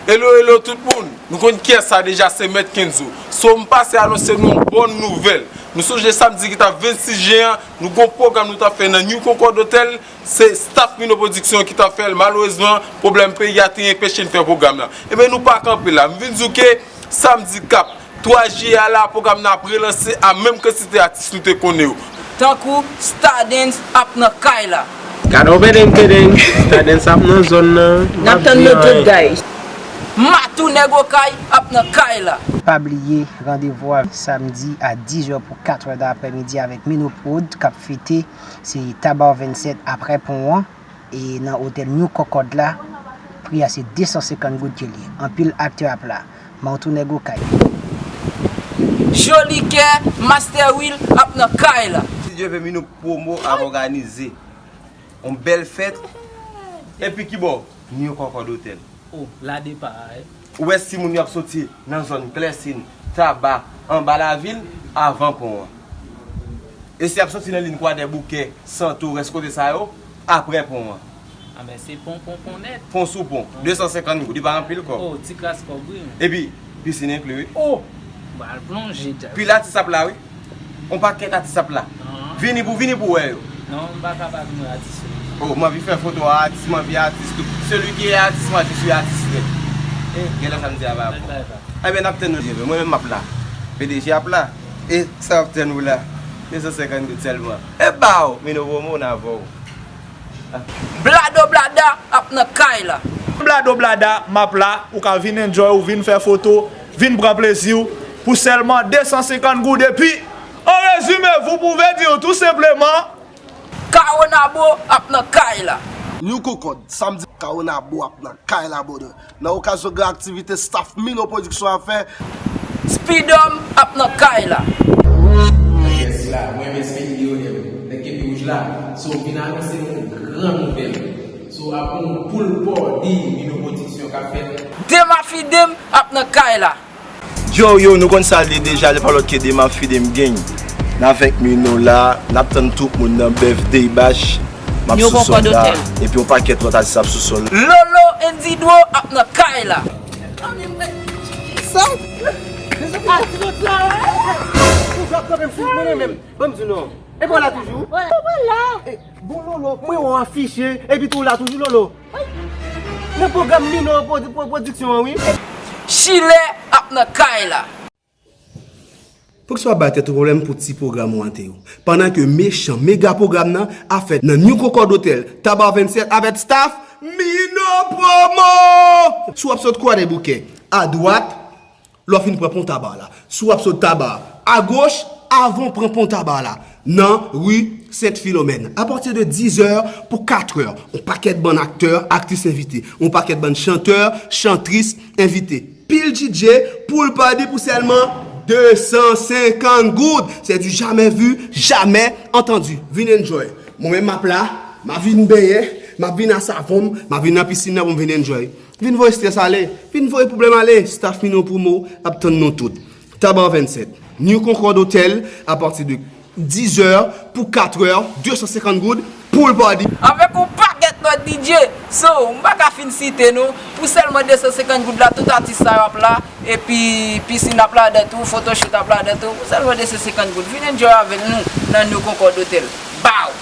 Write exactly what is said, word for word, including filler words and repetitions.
Hello, hello tout moun! Nou konn kiyès sa deja, se Mèt Kenzo. So, m pase anonse nou yon bòn nouvèl. Nou sonje samdi ki t ap vennsis jen an, nou gon pwogram nou t ap fè nan New Concord Hotel, se staff Mino Production ki t ap fè l. Malerezman, pwoblèm peyi a te enpeche n fè pwogram nan. Ebyen, nou pa kanpe la. M vin di w ke samdi k ap twa jiyè a la, pwogram nan ap relanse a menm kantite atis nou te konnen yo. Tankou Stardens ap nan kay la. Gade w bedeng bedeng, Stardens ap nan zòn nan. N ap tann nou tout, guys. Matou Nèg Okay ap nan kay la. Pa bliye, randevou a samdi a diz è pou kat è daprèmidi avèk Mino Prod k ap fete, se Tabar vennsèt aprè pon an. E nan otèl New Concord la, pri a se de san senkant goud ke l ye. Anpil aktè ap la. Matou Nèg Okay. Jolikè, Master Will ap nan kay la. Si Dye vle, Mino Promo ap òganize yon bèl fèt. Epi kibò? New Concord Hotel. Oh, la depa a, eh. Ou wè si moun yo ap soti nan zòn Klèsin, Taba, anba lavil, avan pon an. E si y ap soti nan liy Kwadèboukè, Santo, rès kote sa yo, aprè pon an. A, men se pon, pon, pon nèt. Pon sou pon. De san senkant goud, li pa anpil kòb. Oh, ti kras kòb, wi. Epi, pisin enkli, wi. Oh! M pral plonje, dja. Pi latis ap la, wi. On pakèt atis ap la. Ah. Vini pou, vini pou wè yo. Non, m pa ka pa vin wè atis yo. Oh, m anvi fè foto a atis, m anvi atis tou. Celui qui est artiste, moi, je suis artiste nèt. Eh, genlè sa m di a pa bon. Ebyen, n ap tann nou. Mwen menm m ap la. P D G ap la. E sa w ap tann ou la? De san senkant goud sèlman. E ba w, Mino Promo, n avè w. Blado Blada ap nan kay la. Blado Blada, m ap la, ou ka vin enjoy, ou vin fè foto, vin pran plezi w pou sèlman de san senkant goud. Epi, en résumé, vous pouvez dire tout simplement, Kawonabo ap nan kay la. New Concord, samdi, Kawonabo ap nan kay la, brother. Nan okazyon gran aktivite staff Mino Production ap fè. Speedom ap nan kay la. Yes la, mwen menm Speedy Lionel, nèg kepi wouj la. So, m vin anonse nou yon gran nouvèl. So, ap yon pool party Mino Production k ap fèt. Dema Fidem ap nan kay la. Yo, yo, nou konn sa l ye deja, li pa lòt ke Dema Fidem Gang. N avèk Mino la, n ap tann tout moun nan Birthday Bash. M ap sou sòl la. Epi yon pakèt lòt atis ap sou sòl la. Lolo Indido ap nan kay la. Sa? Ou ap kanpe m sou mwen menm. Ban m di non. E pa w la toujou? Bon Lolo, mwen wè w afiche, epi tou w la toujou Lolo. Nan pwogram Mino Pwodiksyon an wi. Chilè ap nan kay la. Poukisa w ap bay tèt ou pwoblèm pou ti pwogram ou an te yo? Pandan ke mechan mega pwogram nan ap fèt nan New Concord Hotel, Taba vennsèt avèk staff Mino Promo! Si w ap sot Kwadèboukè, adwat, lè w fin pran pon Taba la. Si w ap sot Taba, agoch, avan w pran pon Taba la, nan ri Sent Filomèn. Apati de dizè pou katrè, yon pakèt bann aktè, aktris envite, yon pakèt bann chantè, chantris envite. Pil D J, pool party pou sèlman de san senkant goud. C'est du jamais vu, jamais entendu. Vin enjoy. Mwen menm m ap la, m ap vin benyen, m ap vin a savon m, m ap vin nan pisin nan pou m vin enjoy. Vin voye strès ale, vin voye pwoblèm ale, staff Mino Promo ap tann nou tout. Taba vennsèt, New Concord Hotel, apati de dizè pou katrè, de san senkant goud, pool party. Avèk yon pakèt lòt D J, so, m pa ka fin site non, pou sèlman de san senkant goud la, tout atis sa yo ap la, epi pisin ap ladan tou, photoshoot ap ladan tou, pou sèlman de san senkant goud. Vin enjoy avèk nou nan New Concord Hotel. Baw!